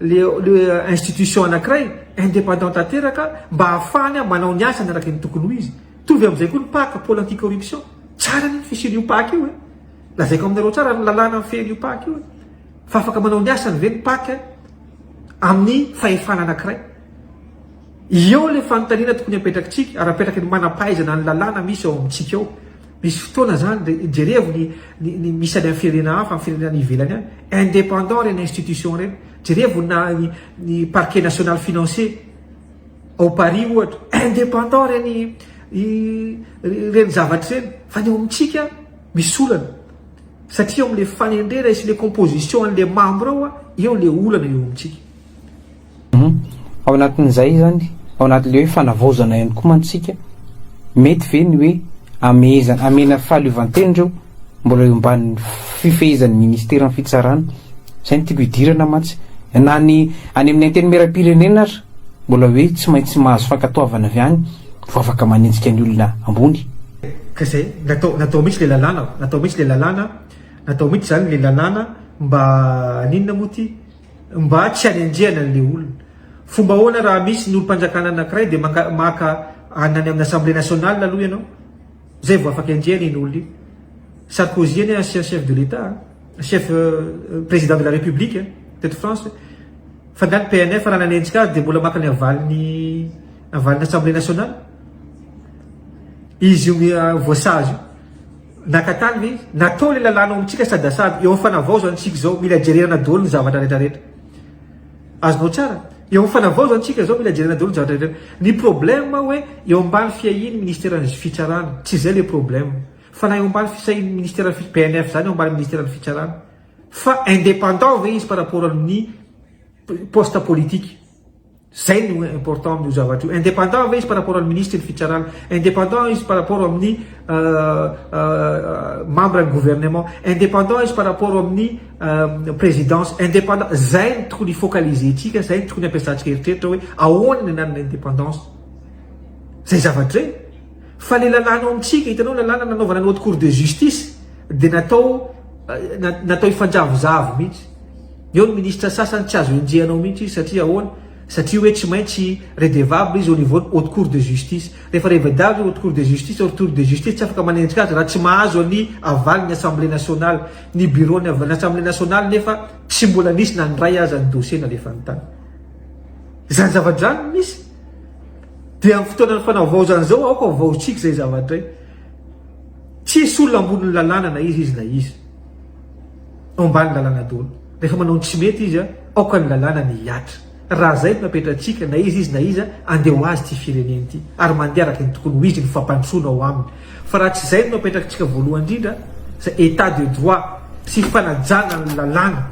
le, le institution anankiray, indépendant tanteraka mba hahafahany manao ny asany araka ny tokony ho izy. Mitovy amin'izay koa ny PAC, pôle anti-corruption. Tsara anie ny fisian'io PAC io e. Lazaiko aminareo tsara ny lalàna mifehy an'io PAC io e. Fa afaka manao ny asany ve ny PAC amin'ny fahefana anankiray? Eo ilay fanontaniana tokony apetrakitsika ary apetraky ny manam-pahaizana ny lalàna misy ao amintsika ao. Misy fotoana izany, jerevo ny, ny, ny misy any amin'ny firenena hafa, amin'ny firenena any ivelany any. Indépendant ireny institution ireny. Jerevo na ny, ny parquet national financier ao Paris ohatra. Indépendant ireny, ireny zavatra ireny. Fa ny ao amintsika, misy olana. Satria eo amin'ilay fanendrena sy ilay composition an'ilay membre ao, eo ilay olana eo amintsika. Ao anatin'izay izany, ao anatin'ilay hoe fanavaozana ihany koa mantsy isika, mety ve ny hoe amehezana, amena fahaleovantena ireo mbola eo ambanin'ny fifehezan'ny ministeran'ny fitsarana? Izay no tiako hidirana mantsy. Na ny any amin'ny antenimierampirenena ary mbola hoe tsy maintsy mahazo fankatoavana avy any vao afaka manenjika ny olona ambony. Ka izay, natao, natao mihitsy ilay lalàna, natao mihitsy ilay lalàna, natao mihitsy izany ilay lalàna mba haninona moa ity? Mba tsy hanenjehana an'ilay olona. Fomba ahoana raha misy ny olom-panjakana anankiray dia maka maka any any amin'ny assemblée nationale aloha ianao zay vao afaka enjehana iny olona iny. Sarkozy anie ancien chef de l'Etat, chef président de la république teto France fa nga ny PNF raha nanenjika azy dia mbola maka ny avalin'ny avalin'ny assemblée nationale izy io voasazy io. Naka tany ve izy? Natao ilay lalàna ao amintsika sady asady eo amin'ny fanavaozana isika izao mila jerena daholo ny zavatra rehetra rehetra. Azonao tsara? Eo amin'ny fanavaozana isika izao mila jerena daholo ny zavatra rehetra. Ny problème hoe eo ambany fiahian'ny ministeran'ny fitsarana, tsy izay le problème. Fa na eo ambany fisahian'ny ministeran'ny fi- BNF izany eo ambany ministeran'ny fitsarana. Fa indépendant ve izy par rapport amin'ny poste politique? Zay no important amin'io zavatra io. Indépendant ve izy par rapport amin'ny ministre ny fitsarana? Indépendant izy par rapport amin'ny membre ny gouvernement? Indépendant izy par rapport amin'ny présidence? Indépendant, zay no tokony hi-focaliser-tsika, zay no tokony hampiasantsika eritreritra hoe ahoana ny ananana indépendance. Zay zavatra zay. Fa le lalàna ao amintsika, hitanao lalàna nanaovana ny haute cour de justice dia natao natao hifanjavozavo mihitsy. Eo ny ministre sasany tsy azo enjehanao mihitsy izy satria ahoana? Satria hoe tsy maintsy redevable izy au niveau ny haute cour de justice. Rehefa revedable haute cour de justice, haute cour de justice tsy afaka manenjika azy raha tsy mahazo ny aval ny assemblée nationale. Ny bureau ny assemblée nationale nefa tsy mbola nisy na ny iray aza ny dossier nalefany tany. Izany zavatra izany no misy. Dia amin'ny fotoanan'ny fanavaozana izao aoka havaozintsika izay zavatra izay. Tsisy olona ambonin'ny lalàna na iza izy na iza. Ao ambany lalàna daholo. Rehefa manao ny tsy mety izy, aoka ny lalàna ny hihatra. Raha izay no napetratsika, na iza izy na iza, andeha ho azy ity firenena ity. Ary mandeha araka ny tokony ho izy ny fampandrosoana ao aminy. Fa raha tsy izay no napetrakitsika voalohany indrindra, izay état de droit sy fanajana ny lalàna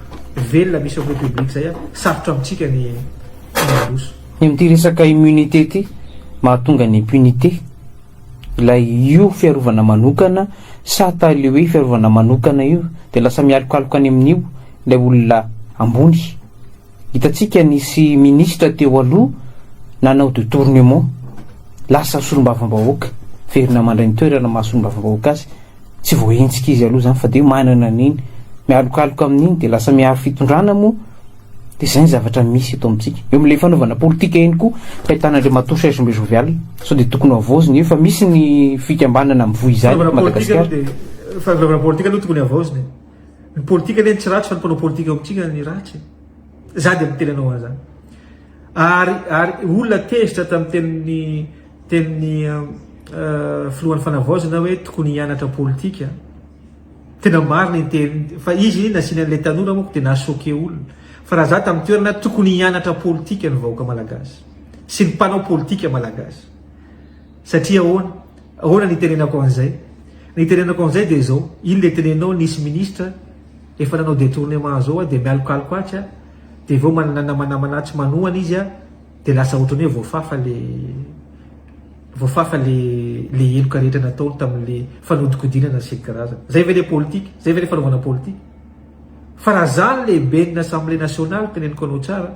velona misy ao amin'ny République izay, sarotra amintsika ny mandroso. Ny amin'ity resaka immunité ity, mahatonga ny impunité. Ilay io fiarovana manokana sata ilay hoe fiarovana manokana io dia lasa mialokaloka any amin'io ilay olona ambony. Hitantsika nisy ministra teo aloha nanao detournement, lasa solombavambahoaka, verina mandray ny toerana maha solombavambahoaka azy, tsy voahenjika izy aloha izany fa dia manana an'iny, mialokaloka amin'iny dia lasa miaro fitondrana moa. Dia izay ny zavatra misy eto amintsika. Eo amin'ilay fanaovana politika ihany koa, fahitana Andriamatoa Serge Mbe Jovial, sao dia tokony ho havaozina io fa misy ny fikambanana mivoy izany eto Madagasikara. Fanaovana politika aloha tokony havaozina e. Ny politika anie tsy ratsy fa ny mpanao politika eo amintsika ny ratsy e. Za dia miteny anao an'izany. Ary ary olona tezitra tamin'ny tenin'ny tenin'ny filohan'ny fanavaozana hoe tokony hianatra politika. Tena marina iny teny fa izy nasiany an'ilay tanora manko dia naha-choquer olona. Fa raha za tamin'ny toerana tokony hianatra politika ny vahoaka malagasy sy ny mpanao politika malagasy. Satria ahoana? Ahoana ny itenenako an'izay? Ny itenenako an'izay dia izao, iny le tenenao nisy ministra efa nanao détournement zao dia mialokaloka atsy dia avy eo manana namanamana atsy manohana izy dia lasa ohatran'ny hoe voafafa le voafafa le le heloka rehetra nataony tamin'le fanodikodinana sy ny karazany. Zay ve le politika? Zay ve le fanaovana politika? Fa raha za ny lehiben'ny assemblée nationale teneniko anao tsara,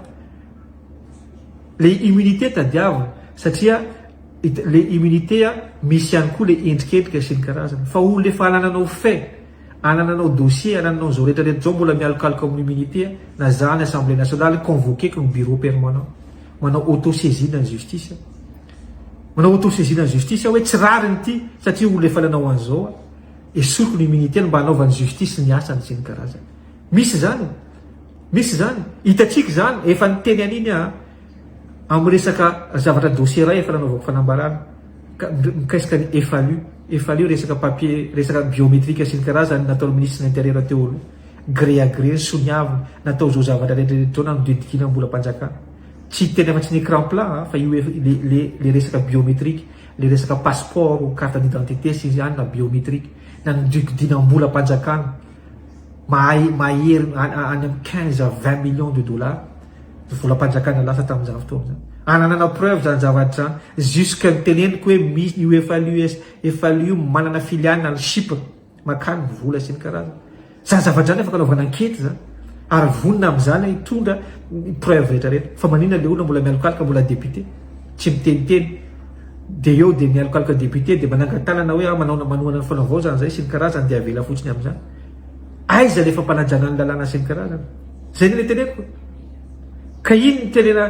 le immunité tadiavina satria le immunité misy ihany koa le endrikendrika sy ny karazany. Fa olona efa anananao fait Anananao dossier, anananao zao rehetra rehetra zao mbola mialokaloka amin'ny immunité na za any assemblée nationale convoquer-ko ny bureau permanent. Manao auto saisine ny justice. Manao auto saisine ny justice aho hoe tsy rariny ity satria olona efa nanao an'izao aho. Esoriko ny immunité-ny mba hanaovan'ny justice ny asany sy ny karazany. Misy izany e. Misy izany. Hitantsika izany, efa niteny an'iny aho amin'ny resaka zavatra dossier iray efa nanaovako fanambarana. Mikasika ny EFALU, EFALU resaka papier, resaka biometrique sy ny karazany nataon'ny ministre ny intérieur teo aloha, gré à gré soniavina, natao izao zavatra rehetra rehetra izao nanodidikina ny volam-panjakana. Tsy hiteny afa-tsy ny écran plat fa io le le le resaka biometrique, le resaka passeport, carte d'identité sy ny na biometrique, nanodikodinam-bolam-panjakana mahay mahery any amin'ny 15 à 20 millions de dollars. Volam-panjakana lasa tamin'izany fotoana izany. Ananana preuve izany zavatra izany. Jusque niteneniko hoe misy io FLUS, FLU io manana filiale any Chypre. Makany ny vola sy ny karazany. Izany zavatra izany afaka anaovana enquête izany. Ary vonona amin'izany aho hitondra ny preuve rehetra rehetra. Fa maninona ilay olona mbola mialokaloka mbola député? Tsy miteniteny. Dia eo dia mialokaloka député dia manangan-tanana hoe ah manao manohana ny fanavaozana izay sy ny karazany dia avela fotsiny amin'izany. Aiza ilay fampanajana ny lalàna sy ny karazany? Zay no teneniko. Ka iny ny tenena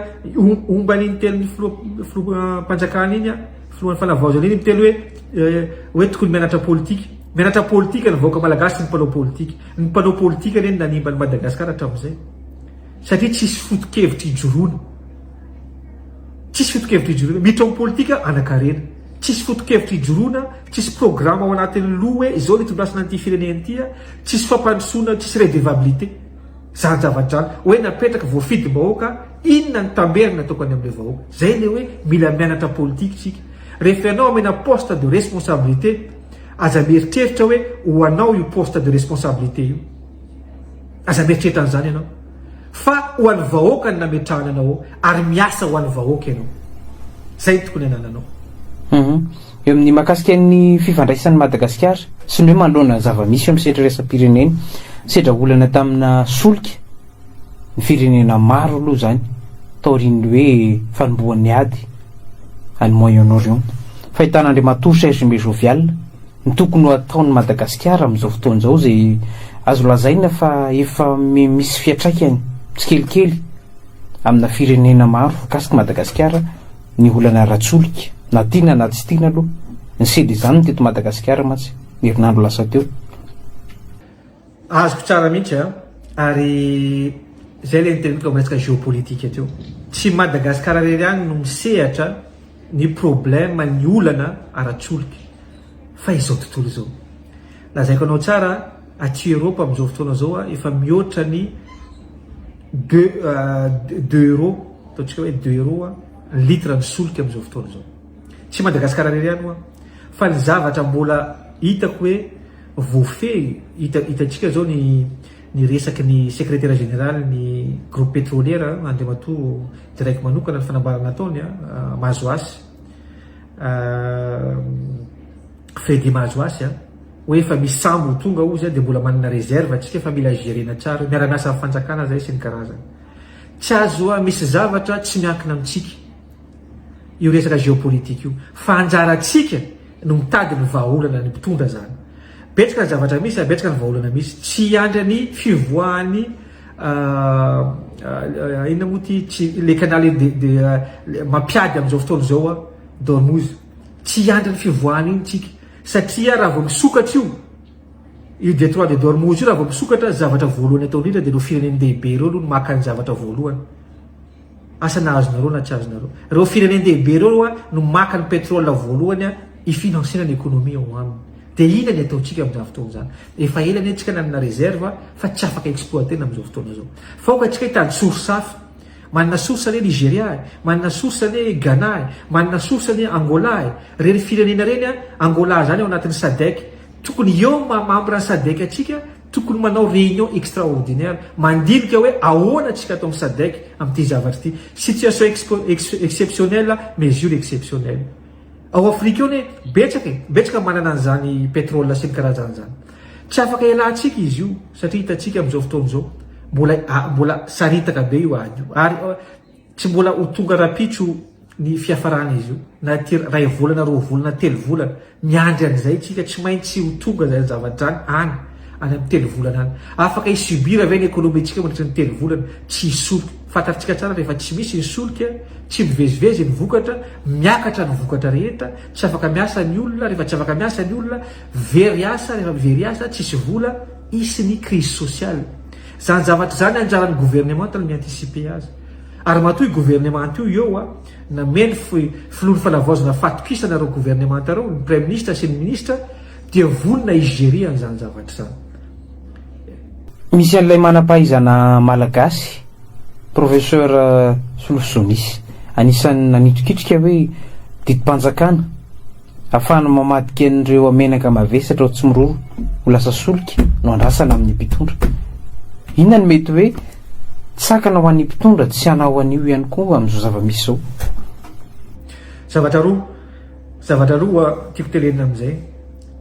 omba an'iny tenin'ny filoha filoham-panjakana iny, filohan'ny fanavaozana iny miteny hoe hoe tokony mianatra politika. Mianatra politika ny vahoaka malagasy sy ny mpanao politika. Ny mpanao politika anie no nanimba an'i Madagasikara hatramin'izay. Satria tsisy foto-kevitra ijoroana. Tsisy foto-kevitra ijoroana. Miditra amin'ny politika anankarena. Tsisy foto-kevitra ijoroana, tsisy programa ao anatin'ny loha hoe izao no itondrasana an'ity firenena ity, tsisy fampandrosoana, tsisy redevabilité. Zany zavatra zany. Hoe napetraka voafidim-bahoaka, inona ny tamberina ataoko any amin'ilay vahoaka. Zay ilay hoe mila mianatra politika isika. Rehefa ianao omena poste de responsabilité, aza mieritreritra hoe ho anao io poste de responsabilité io. Aza mieritreritra an'izany ianao. Fa ho an'ny vahoaka no nametrahana anao ao, ary miasa ho an'ny vahoaka ianao. Zay no tokony hanananao. Eo amin'ny mahakasika ny fifandraisan'i Madagasikara sy ny hoe manoloana ny zava-misy eo amin'ny sehatra iraisam-pirenena, sedra olana tamina solika ny firenena maro aloha izany taorian'ny hoe fanombohan'ny ady any Moyen-Orient. Fahitana Andriamatoa Serge Mbe Jovial ny tokony ho ataon'i Madagasikara amin'izao fotoana izao izay azo lazaina fa efa misy fiantraikany tsikelikely amina firenena maro voakasik'i Madagasikara ny olana ara-tsolika, na tiana na tsy tiana aloha. Nisedra izany ny teto Madagasikara mantsy ny herinandro lasa teo. Azoko tsara mihitsy a! Ary izay ilay niteneniko amin'ny resaka géopolitique teo. Tsy Madagasikara irery ihany no misehatra ny problème, ny olana ara-tsolika fa izao tontolo izao. Lazaiko anao tsara, aty Europe amin'izao fotoana izao efa mihoatra ny deux deux euros, ataontsika hoe deux euros ny litre ny solika amin'izao fotoana izao. Tsy Madagasikara irery ihany hoa fa ny zavatra mbola hitako hoe voafehy, hita hitantsika izao ny ny resaky ny secrétaire général ny groupe pétrolière Andriamatoa diraiko manokana ny fanambarana nataony Mahazoasy Freddy Mahazoasy hoe efa misy sambo ho tonga ozy dia mbola manana réserve tsika fa mila gérer-na tsara, miara-miasa amin'ny fanjakana zay sy ny karazany. Tsy azo misy zavatra tsy miankina amintsika io resaka géopolitique io fa anjarantsika no mitady ny vahaolana ny mpitondra zany. Betsaka ny zavatra misy ary betsaka ny vahaolana misy. Tsy hiandry ny fivoahan'ny. Inona moa ity tsy le canal de de mampiady amin'izao fotoana izao a d'Ormuz. Tsy hiandry ny fivoahana iny tsika satria raha vao misokatra io io détroit de d'Ormuz io raha vao misokatra zavatra voalohany atao indrindra dia ireo firenen-dehibe ireo aloha no maka ny zavatra voalohany. Asa na azonareo na tsy azonareo. Ireo firenen-dehibe ireo no maka ny pétrole voalohany hi-financer-na ny économie ao aminy. Dia inona ny ataontsika amin'izany fotoana izany? Efa ela anie tsika nanana réserve fa tsy afaka exploiter-na amin'izao fotoana izao. Fa aoka tsika hitady source hafa. Manana source anie Nigeria e, manana source anie Ghana e, manana source anie Angola e. Ireny firenena ireny, Angola izany ao anatin'ny SADC. Tokony eo maha membre ny SADC antsika, Tokony manao réunion extraordinaire, mandinika hoe ahoana tsika ato amin'ny sadec amin'ity zavatra ity. Situation exceptionnelle, mesure exceptionnelle. Ao Afrika eo anie betsaka e, betsaka manana an'izany pétrole sy ny karazany izany. Tsy afaka ialantsika izy io satria hitantsika amin'izao fotoana izao mbola mbola saritaka be io ady io ary Tsy mbola ho tonga rahampitso ny fiafaran'izy io, na aty iray volana, roa volana, telo volana. Miandry an'izay tsika, tsy maintsy ho tonga izany zavatra izany any, any amin'ny telo volana any. Afaka hi-subir ve ny économie-ntsika mandritra ny telo volana? Tsy hisy solika. Fantatsika tsara rehefa tsy misy ny solika, tsy mivezivezy ny vokatra, miakatra ny vokatra rehetra, tsy afaka miasa ny olona, rehefa tsy afaka miasa ny olona, very asa, rehefa very asa, tsisy vola, hisy ny crise sociale. Zany zavatra zany anjaran'ny gouvernemanta no mi-anticiper azy. Ary matoa io gouvernemanta io eo a, nameno filoha ny fanavaozana fahatokisana ireo gouvernemanta ireo, ny praiminisitra sy ny minisitra dia vonona hi-gerer an'izany zavatra izany. Misy an'ilay manam-pahaizana malagasy, Professeur Solofo Jonis, anisan'ny nanitrikitrika hoe didim-panjakana Ahafahana mamadika an'ireo menaka mavesatra ao Tsimiroro ho lasa solika no andrasana amin'ny mpitondra. Inona no mety hoe sakana ho an'ny mpitondra tsy hanao an'io ihany koa amin'izao zava-misy izao? Zavatra roa, zavatra roa tiako tenenina amin'izay.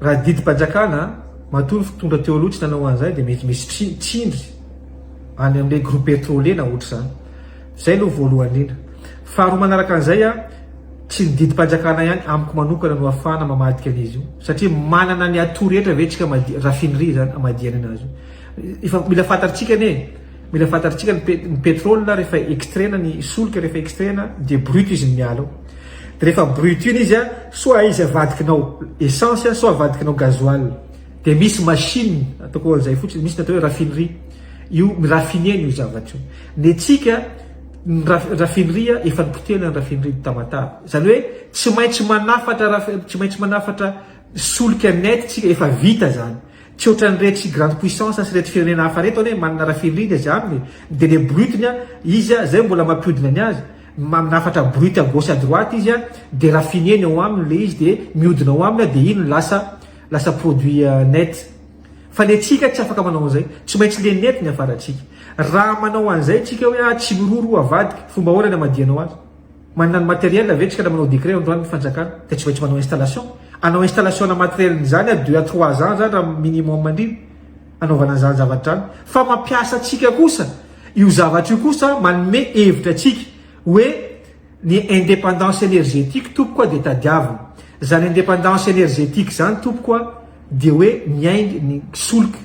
Raha didim-panjakana, matoa ny mpitondra teo aloha tsy nanao an'izay dia mety misy tsindry any amin'ilay groupe pétrolier na ohatr'izany. Izay aloha voalohany indrindra. Faharoa manaraka an'izay, Tsy ny didim-panjakana ihany amiko manokana no afahana mamadika an'izy io satria manana ny atout rehetra ve tsika raffinerie zany amadihana anazy io. Efa mila fantatritsika anie, mila fantatritsika ny ny pétrole rehefa extraire-na ny solika rehefa extraire-na dia brut izy ny miala ao. Dia rehefa brut iny izy a, soit izy avadikinao essence soit avadikinao gasoil. Dia misy machine ataoko an'izay fotsiny, misy ny atao hoe raffinerie. Io mi-raffiner an'io zavatra io. Ny antsika Ny raffinerie efa nipotehina ny raffinerie de Tamatave. Izany hoe tsy maintsy manafatra tsy maintsy manafatra solika net tsika efa vita zany. Tsy ohatran'iretsy grande puissance sy ireto firenena hafa ireto anie manana raffinerie ny azy aminy dia le brut-ny izy zay mbola mampiodina ny azy. Manafatra brut à gauche à droite izy dia raffiner-ny ao aminy le izy dia miodina ao aminy dia iny no lasa lasa produit net. Fa ny antsika tsy afaka manao an'izay. Tsy maintsy le net ny afaratsika. Raha manao an'izay tsika hoe ah tsy miroro avadika, fomba ahoana ny amadihanao azy? Manana ny matériel ve tsika raha manao décret androany ny fanjakana dia tsy maintsy manao installation. Hanao installation na matériel n'izany à deux à trois ans zany raha minimum indrindra anaovana an'izany zavatra izany. Fa mampiasa antsika kosa io zavatra io kosa manome hevitra antsika hoe Ny indépendance énergétique tompoko a dia tadiavina. Izany indépendance énergétique izany tompoko a dia hoe miainga ny solika,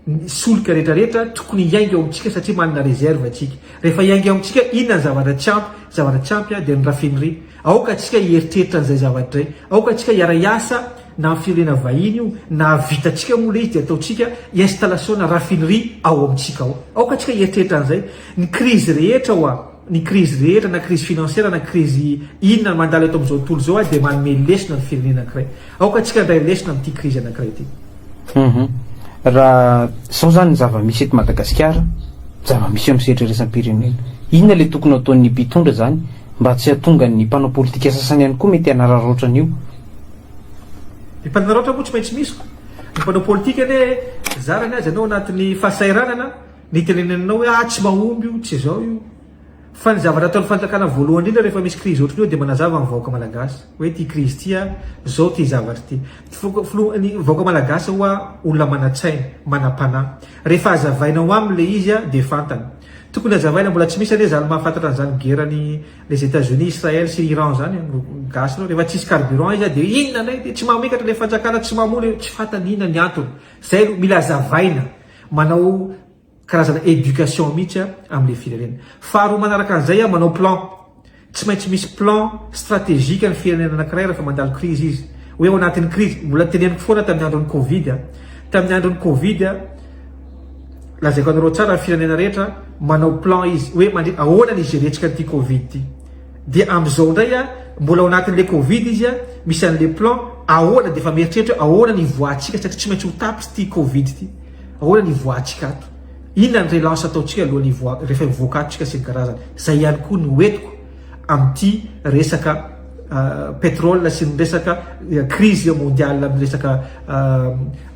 ny solika rehetra rehetra tokony hiainga ao amintsika satria manana réserve antsika. Rehefa hiainga ao amintsika inona ny zavatra tsy ampy? Zavatra tsy ampy a dia ny raffinerie. Aoka antsika hieritreritra an'izay zavatra izay. Aoka antsika hiara-hiasa na amin'ny firenena vahiny io na vitantsika moa ilay izy dia ataontsika installation-na raffinerie ao amintsika ao. Aoka antsika hieritreritra an'izay. Ny crise rehetra hoa. Ny krizy rehetra na krizy financière na krizy inona mandalo eto amin'izao tontolo izao dia manome lesona ny firenena anankiray. Aoka antsika handray lesona amin'ity krizy anankiray ity. Hum. Raha izao izany ny zava-misy eto Madagasikara, zava-misy eo amin'ny sehatra iraisam-pirenena. Inona ilay tokony ho ataon'ny mpitondra izany mba tsy hahatonga ny mpanao politika sasany ihany koa mety hanararaotra an'io? Ny mpanararaotra moa tsy maintsy misy ko. Ny mpanao politika anie zarany aza ianao anatin'ny fahasahiranana, Ny itenenanao hoe ah tsy mahomby io, tsy izao io. Fa ny zavatra ataon'ny fanjakana voalohany indrindra rehefa misy crise ohatran'io dia manazava ny vahoaka malagasy hoe ity crise ity ah, zao ity zavatra ity. Filoha, ny vahoaka malagasy hoa olona manan-tsaina, manam-panahy. Rehefa hazavainao aminy le izy ah dia fantany. Tokony hazavaina, mbola tsy misy anie zany mahafantatra an'izany guerre ny les Etats Unis, Israël sy Iran zany ah, gasy ireo. Rehefa tsisy carburant izy ah dia inona indray, dia tsy mahamekatra le fanjakana, tsy mamono, tsy fantany inona ny antony. Zay aloha, mila hazavaina. Manao. Karazana éducation mihitsy amin'ilay firenena. Faharoa manaraka an'izay, manao plan. Tsy maintsy misy plan stratégique ny firenena anankiray rehefa mandalo crise izy. Hoe ao anatin'ny crise, mbola teneniko foana tamin'ny andron'ny covid, tamin'ny andron'ny covid, lazaiko anareo tsara ny firenena rehetra manao plan izy hoe mandri ahoana ny hi-gerentsika an'ity covid ity. Dia amin'izao indray mbola ao anatin'ilay covid izy, misy an'ilay plan ahoana dia efa mieritreritra hoe ahoana ny hivoahantsika satria tsy maintsy ho tapitra ity covid ity. Ahoana ny hivoahantsika ato? Inona ny relance ataontsika alohan'ny hivoa rehefa hivoaka ato tsika sy ny karazany. Zay ihany koa no entiko amin'ity resaka pétrole sy ny resaka crise mondiale amin'ny resaka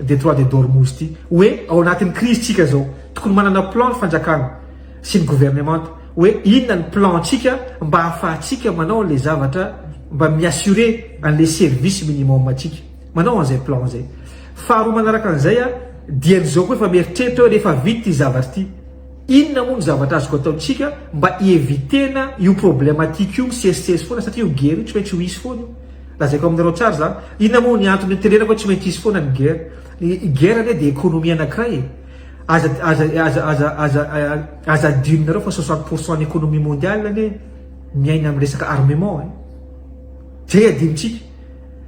détroit de d'Ormuz ity. Hoe ao anatin'ny crise tsika zao. Tokony manana plan ny fanjakana sy ny gouvernemanta hoe inona ny plan-tsika mba ahafahantsika manao an'ilay zavatra mba mi-assurer an'ilay service minimum antsika. Manao an'izay plan izay. Faharoa manaraka an'izay a, dieny izao koa efa mieritreritra hoe rehefa vita ity zavatra ity, inona moa no zavatra azoko ataontsika mba hi-eviter-na io problematique io misesisesy foana satria io guerre io tsy maintsy ho hisy foana io. Lazaiko aminareo tsara izany. Inona moa ny antony nitenenako hoe tsy maintsy hisy foana ny guerre. Ny guerre anie dia économie anankiray e. Aza aza aza aza aza aza adinonareo fa 60% ny économie mondiale anie miaina amin'ny resaka armement e. Zay adinontsika.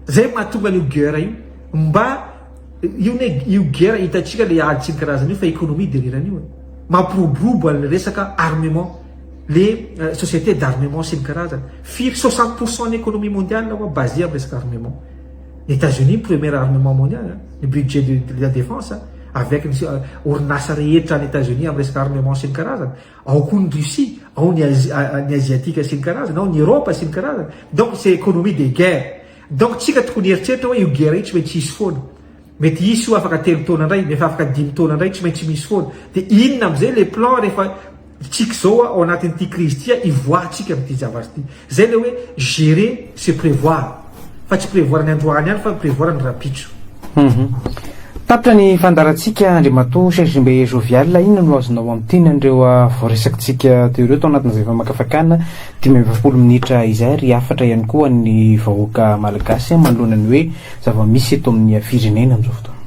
Zay mahatonga an'io guerre io mba io ne io guerre hitantsika le ady sy ny karazany io fa économie derrière an'io e. Mampiroborobo an'le resaka armement le société d'armement sy ny karazany. Firy 60% ny économie mondiale hoa basé amin'ny resaka armement. Ny États-Unis premier armement mondial, ny budget de la défense avec ny orinasa rehetra any États-Unis amin'ny resaka armement sy ny karazany. Ao koa ny Russie, ao ny ny asiatique sy ny karazany, ao ny Europe sy ny karazany. Donc c'est économie de guerre. Donc tsika tokony hieritreritra hoe io guerre io tsy maintsy hisy foana. Mety hisy io afaka 3 taona indray, nefa afaka 5 taona indray tsy maintsy misy foana. Dia inona amin'izay le plan rehefa tsika izao ao anatin'ity crise ity hivoahantsika amin'ity zavatra ity. Zay le hoe gérer c'est prévoir. Fa tsy prévoir ny androany ihany fa prévoir ny rahampitso. Tapitra ny fandaharantsika Andriamatoa Sergimbe Jovial, inona no azonao amintinana an'ireo voaresakintsika teo ireo tao anatin'izay famakafakana 45 minitra izay ary hafatra ihany koa an'ny vahoaka malagasy manoloana ny hoe zava-misy eto amin'ny firenena amin'izao fotoana.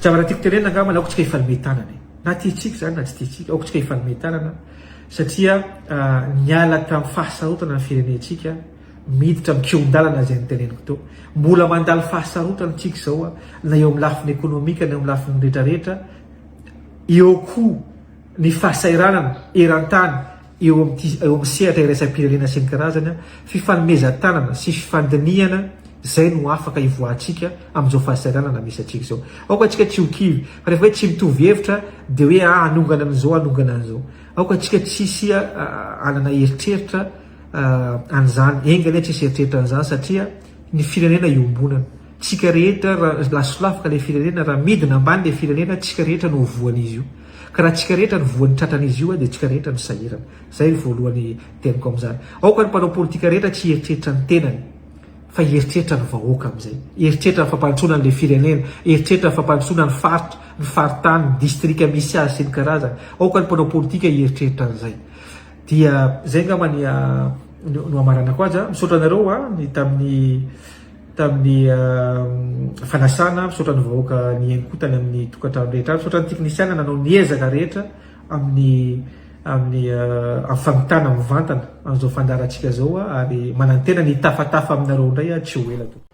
Zavatra tiako tenenina angamba aoka tsika hifanome tanana e. Na tiantsika izany na tsy tiantsika, aoka tsika hifanome tanana satria niala tamin'ny fahasarotana ny firenentsika. Miditra amin'ny kihon-dalana izay noteneniko teo. Mbola mandalo fahasarotana isika izao na eo amin'ny lafiny ekonomika na eo amin'ny lafiny rehetrarehetra. Eo koa ny fahasahiranana eran-tany eo amin'ity eo amin'ny sehatra iraisam-pirenena sy ny karazany. Fifanomezan-tanana sy fifandinihana izay no afaka hivoahantsika amin'izao fahasahiranana misy antsika izao. Aoka antsika tsy ho kivy fa rehefa hoe tsy mitovy hevitra dia hoe ah hanongana an'izao hanongana an'izao. Aoka antsika tsy hisy hanana eritreritra an'izany, enga anie tsisy eritreritra an'izany satria ny firenena iombonana. Tsika rehetra raha lasolafaka ilay firenena, raha midina ambany ilay firenena, tsika rehetra no ho voan'izy io. Ka raha tsika rehetra no voan'ny tratran'izy io dia tsika rehetra no sahirana. Izay no voalohany teniko amin'izany. Aoka ny mpanao politika rehetra tsy hieritreritra ny tenany fa hieritreritra ny vahoaka amin'izay. Hieritreritra ny fampandrosoana an'ilay firenena, hieritreritra ny fampandrosoana ny faritra, ny faritany, ny distrika misy azy sy ny karazany. Aoka ny mpanao politika hieritreritra an'izay. Dia zay angamba ny no hamaranako azy a. Misaotra anareo a ny tamin'ny tamin'ny fanasana, misaotra ny vahoaka nihaino koa tany amin'ny tokantrano rehetra any, misaotra ny teknisiana nanao ny ezaka rehetra amin'ny amin'ny amin'ny famitana mivantana an'izao fandaharantsika izao ary manantena ny hitafatafa aminareo indray aho tsy ho ela tokoa.